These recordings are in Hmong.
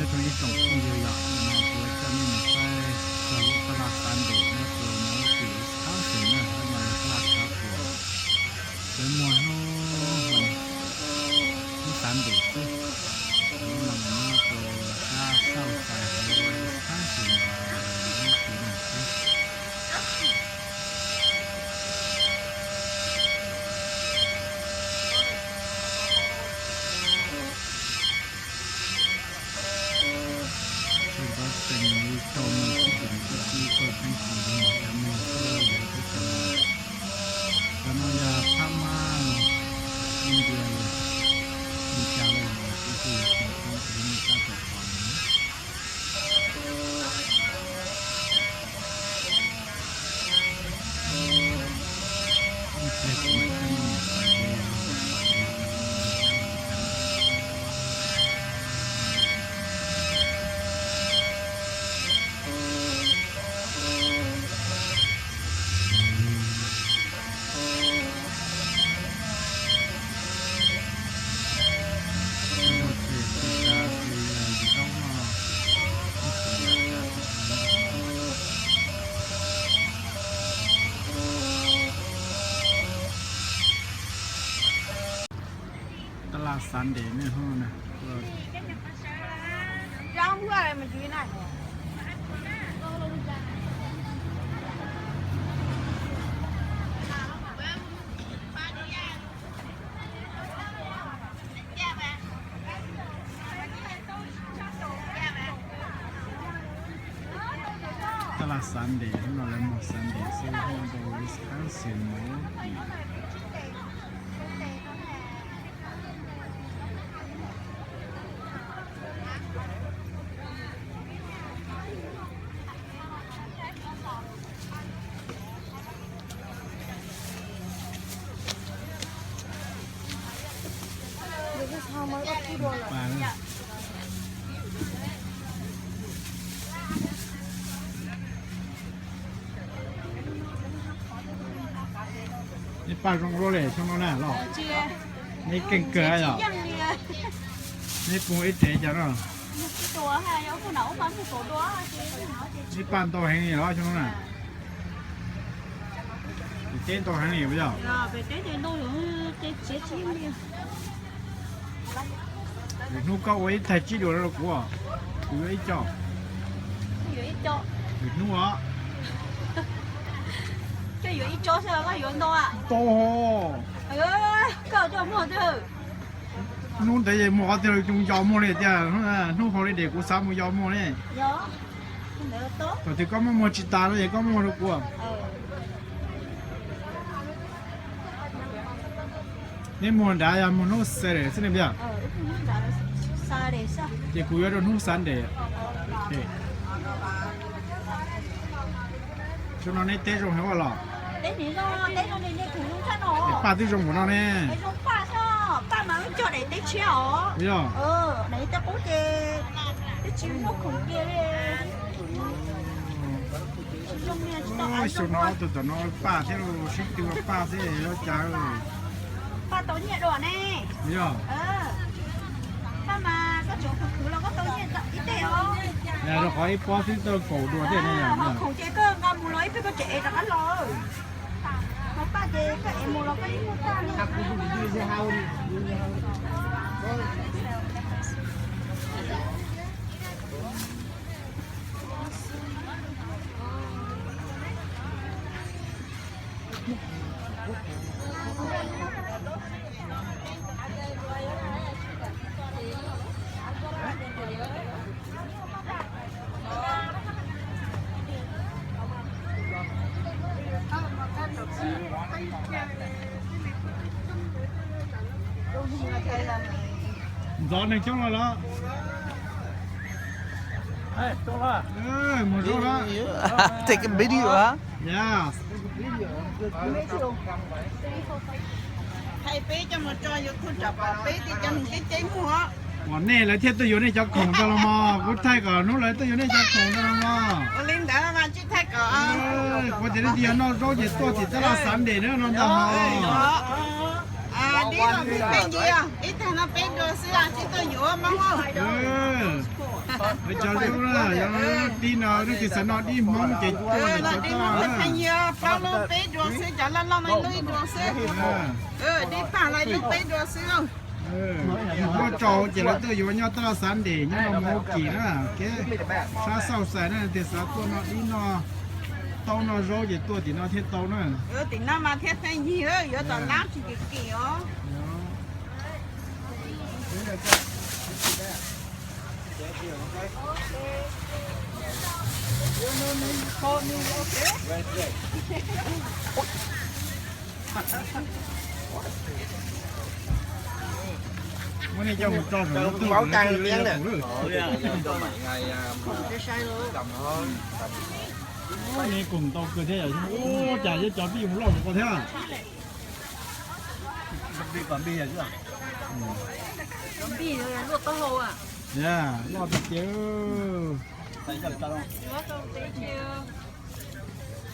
Ib tsoom phooj ywg, yog no kuv coj nej mus saib txog lub taj laj Sunday nyob rau Milwaukee, Wisconsin na, lub no yog taj laj tshav puam. Lawv muag hnub, lub Sunday xwb. Lub no nyob rau sab Southside hauv Wisconsin, Milwaukee no xwb. Tseem li rau mus sib tw tib tib koj teeb tsis li cov neeg tuaj yuav teb chaws. Cov no yog phab mab India los Meskas los kuj yog cov toob kuv nej tab tom pom no. Taj laj Sunday nej hub na. Taj laj Sunday, hnub no lawv muag Sunday xwb, hnub no Wisconsin Milwaukee. Neb paj zoo dua le xyoo no na los? Neb keej kawg yog? Neb poob ib rev cas no? Neb paj ntau heev li los xyoo no na? Pem teb ntau heev li puas yog? Lwm hnub koj ua ib thaig tsib duas rau kuv, kuv yuav ib co. Lwm hnub os. Koj yuav ib co xwb los koj yuav ntau? Ntau. Koj coj muag twg? Hnub ntev es muag qhov twg los coo nco muag li tiag, hnub holiday kuv xav mus yos muag ne. Thaum twg koj muaj muag tsis tas no es koj muag rau kuv. Neb muag nrad yog muag hnub Saturday xwb ne puas yog? Ces kuv yuav rau hnub Sunday. Xyoo no neb teb zoo heev ua los? Es paj twb zoo npaum no ne. Puas yog? Xyoo no ob tug tom no paj thiab los sib tw ua paj thiab yuav cas. Paj tau nyiaj dua ne. Yog. Paj mas koj tseem khwv khwv los koj tau nyiaj ib teg os. Yog rau qhov ib pob xwb tau kaum dua thiab ne yog. Ho khoom ces koj nqa mus los ib pliag koj tseem ev rov qab los. Ho paj ces koj ev mus los koj yeej muaj tag li. Ntxov neeg coob los los? Mus zoo na. Take a video, huh? Yeah. Thaij peb coj mus tso YouTube rau pom peb tej cov neeg ceb ceb muag. Pom nej lawv thiaj tuaj yuav nej cov khoom rau los mog, kuv thaij kom hnub lawv tuaj yuav nej cov khoom rau los mog. Ua li ntawd mas tsis thaij kom. Kuv tias nej twb yog noj zaub ces tuaj tim taj laj Sunday na no ntag hos. Ib tag no peb dua xwb, tsis tuaj yuav Hmoob. Cov zoo na, yog tib no nej tig xav noj dib Hmoob ces tuaj ntawm cov toj na. Plaub lub peb dua xwb, cov loj loj no lub ib dua xwb. Dib pag los lub peb dua xwb. Muaj tsaus ces lawv tuaj yuav nyob taj laj Sunday nyob no mus kim na. Kev sab South Side na, tig xav tuaj noj dib noj taub noj zaub ces tuaj tim no thiaj tau na. Tim no mas thiaj pheej yig, yuav tom lab tsis kim kim os. Muab nej coj mus tso saum YouTube, YouTube lawv yuav tus lawm. Nej koom ntau kawg thiab yom, ua cas yuav cov vij mus loj mus ko thiab. Loj tiag tiag.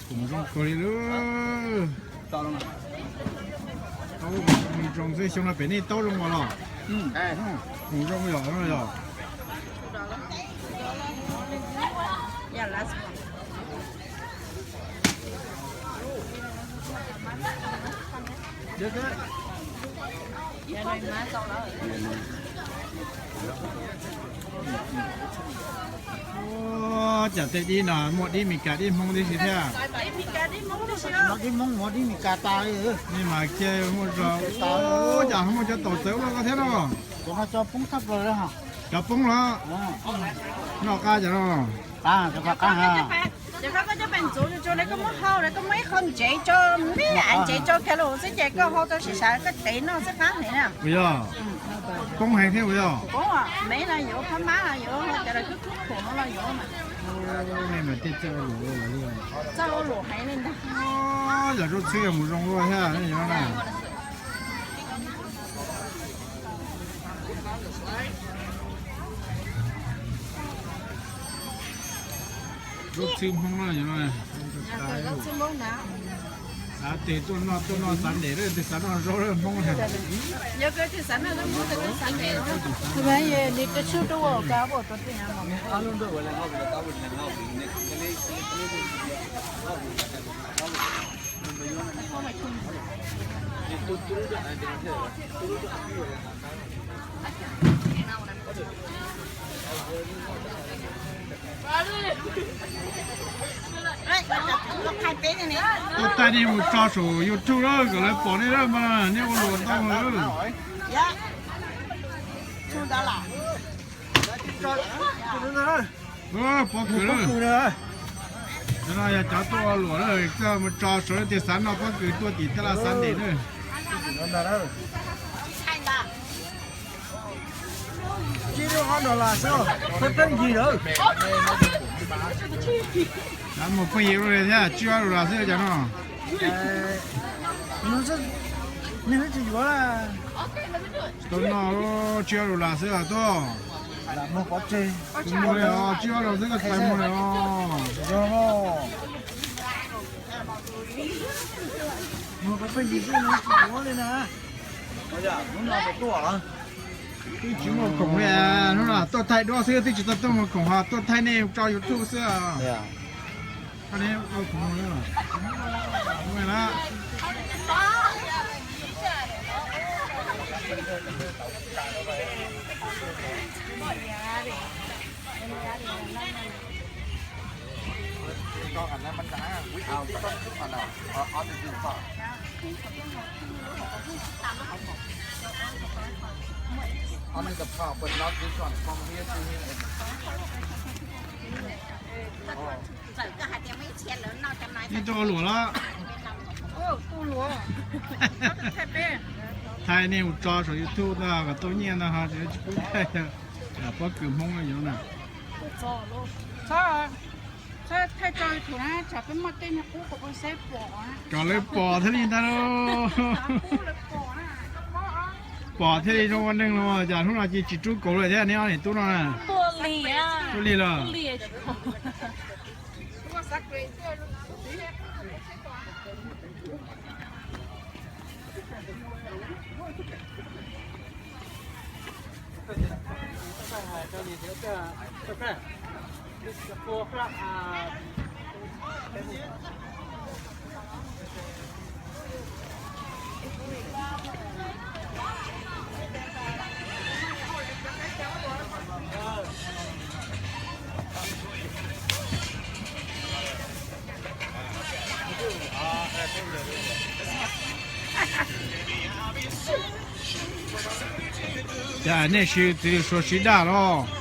Koom zoo kawg li lawm. Taub zoo xwb, xyoo no pem nej taub zoo ua los? Koom zoo yom, yog. Ua cas tej dib no muaj dib Meskas dib Hmoob tib si thiab. Dib Hmoob, dib Meskas tas li. Nej mas cia muaj zog, ua cas ho muaj cov taum txawv ua luaj ko thiab no. Cov poob los? Noj qab cov no. Ces koj cov pes ntxuav tsuas tsuas li, koj muab hau li, koj muab ib qho ntsev tso, me ntsev tso kiag los xwb ces koj hau tau sib sav koj tev noj xwb qab heev na. Puas yog? Poob heev thiab puas yog? Poob, me los yuav, phab mab los yuav, cov kub kub khuam no los yuav mas. Nej mas tej txawj ua luam li. Txawj ua luam heev li ntag. Yog Zub Txhwb mus zoo luaj thiab nej yuav na. Zub Txhwb Hmoob na. Xav tes tuaj noj tuaj noj Sunday, tes xav noj zaub Hmoob. Tuaj taij nej mus tso saum YouTube lawm kom lawv pom nej lawm mas nej ua luam ntau lawm. Pob kws lawm. Cov no yog cov tuaj ua luam lawm, koj mus tso saum, tes xav noj pob kws tuaj tim taj laj Sunday na. Mus pheej yig li thiab, tsib ob dollar xwb cov no. Tau noj tsib ob dollar xwb os tuaj. Tus muag li os, tsib ob dollar xwb koj txais muag li os. Twb tsis muaj khoom li, hnub no tuaj thaij duab xwb, twb tsis tau tuaj muag khoom, ho tuaj thaij nej tso YouTube xwb. Nej tuaj ua luam los? Thaij nej mus tso saum YouTube no kom tau nyiaj no ho tsis pub thaij pob kws Hmoob no yuav na. Kom lawv pom thiaj li ntag lauj. Pom thiaj li zoo ua neeg los cas hnub no cia tsis rub kauv lawm thiab neb ob niam tub no na. Tuaj lig lawm. Cas nej siv txiv lws suav siv daj los?